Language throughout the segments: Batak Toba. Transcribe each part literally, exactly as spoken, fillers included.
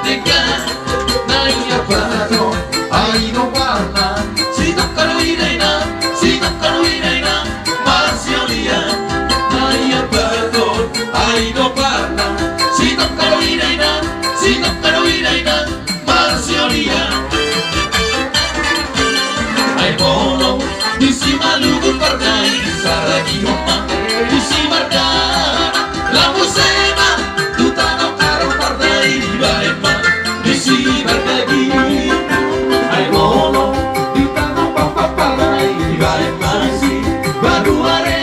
Denggan, na ia bagot, Aek Parna, sitongka do i dainang, sitongka do i dainang, marsiolian. Na ia bagot, Aek Parna, sitongka do i dainang, sitongka do i dainang, marsiolian. Ai molo disi malugut parna i, saragihon ma disi marga. Lam muse ma tu tano Karo parna i, dibaen ma disi marga i. Ai molo di tano Pampan parna i, dibaen ma disi Baduare.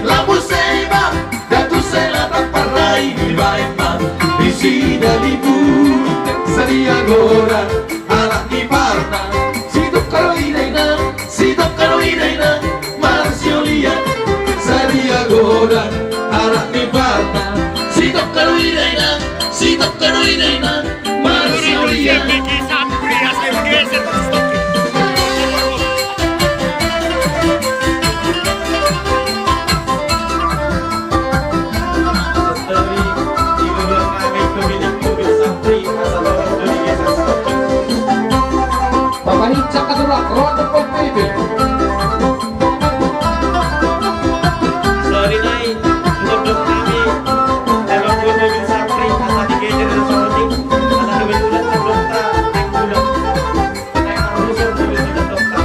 Lam muse ma da tu Selatan parna i, dibaen ma disi Dalibu. Sadia godang anak ni parna, sitongka do i dainang, sitongka do i dainang, marsiolian. Sadia godang anak ni parna, sitongka do i dainang, sitongka do i dainang, marsiolian. Papahincak ka tulang, rondo pon pede. Sori nai, gondok nami, emang gue mobil sapri, asa digejer sama ning, asa kebetulan gondok ta, naik bulan. Naik arusur mobil gondok ta.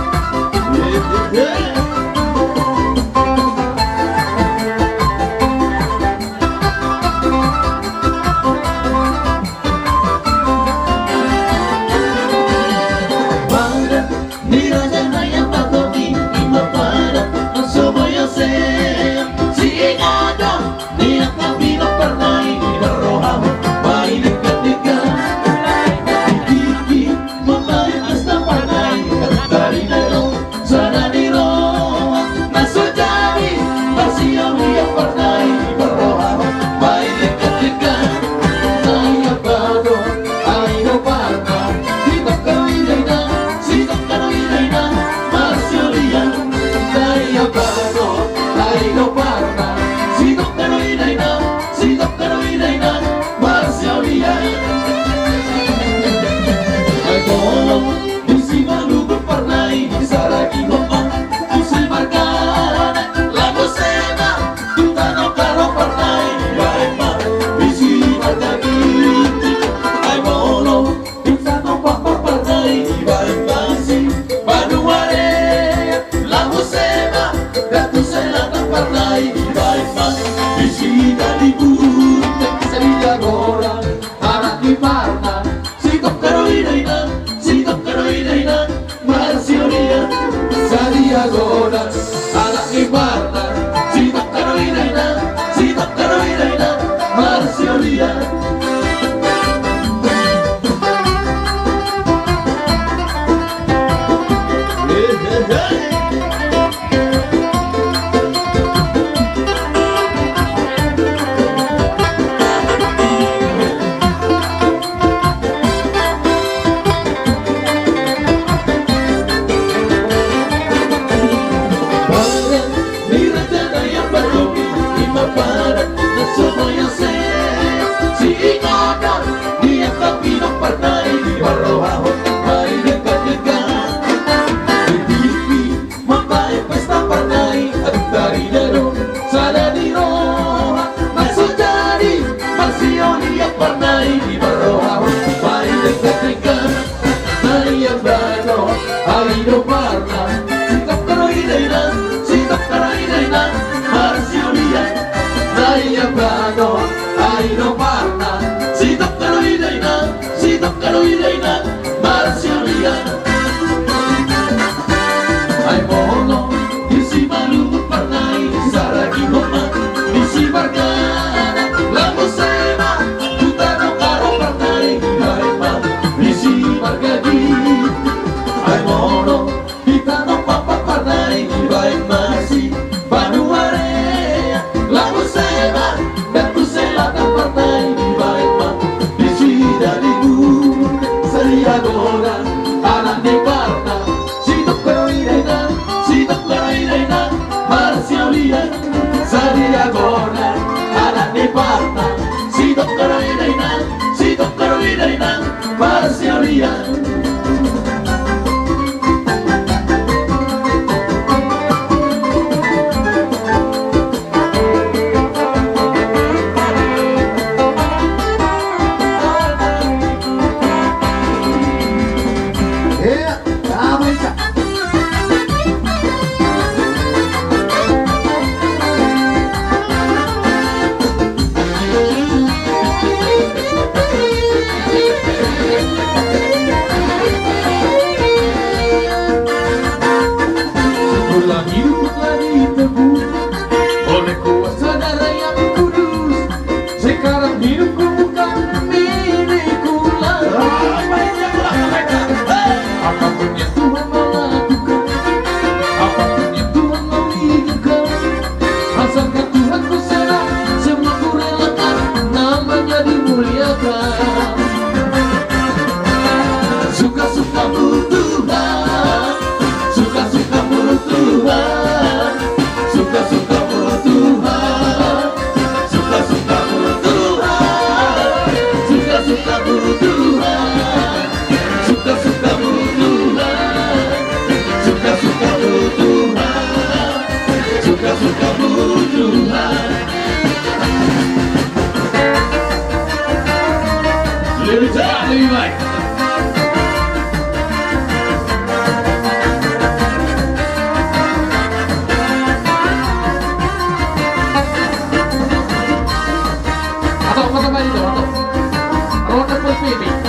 Badan ni raja na i ambaton i, ima padan na so boi asa. Siingotan ni angka pinompar na i, diparrohahon ma i denggan-denggan. Di tingki mambaen pesta parna i, tari na ro. Sada ni roha na so jadi, marsiolian parna i diparrohahon ma i denggan-denggan. Na ia bagot, Aek Parna, sitongka do i dainang, sitongka do i dainang, marsiolian. Na ia bagot, Aek Parna, sitongka do i dainang, sitongka do i dainang, marsiolian. Ai molo disi malugut parna i, saragihon ma disi marga. Lam muse ma tu tano Karo parna i, dibaen ma disi marga Ginting. Ai molo di tano Pampan parna i, dibaen ma disi Baduare. Lam muse ma da tu Selatan parna i, dibaen ma disi Dalibu. Sadia godang anak ni parna, sitongka do i dainang, sitongka do i dainang, marsiolian. Sadia godang anak ni parna, sitongka do i dainang, sitongka do i dainang, marsiolian. He, he, he. Badan ni raja na i ambaton i, ima padan na so boi asa. Siingotan ni angka pinompar na i, diparrohahon ma i denggan-denggan. Di tingki mambaen pesta parna i, tari na ro. Sada ni roha na so jadi, marsiolian parna i diparrohahon ma i denggan-denggan. Na ia bagot, Aek Parna, sitongka do i dainang, sitongka do i dainang, marsiolian. Na ia bagot, Aek Parna, sitongka do i dainang, sitongka do i dainang, marsiolian. Ai molo disi malugut parna i, saragihon ma disi marga. Lam muse ma tu tano Karo parna i, dibaen ma disi marga Ginting. Ai molo di tano Dainang parsialian. Ia, damai sa. Setelah hidupku telah ditebus oleh kuasa darah yang kudus, sekarang hidupku bukan milikku lagi. Apapun yang Tuhan mau lakukan, apapun yang Tuhan mau izinkan, asalkan Tuhan ku senang, semua ku relakan, nama-Nya dimuliakan. Suka-sukamu Tuhan, suka-sukamu Tuhan, suka-sukamu Tuhan, suka-sukamu Tuhan, suka-sukamu Tuhan, suka-sukamu Tuhan, suka-sukamu Tuhan, suka-sukamu Tuhan. Lebih cepat, lebih baik. Atau kata baik itu, atau. Ronde Pos P P.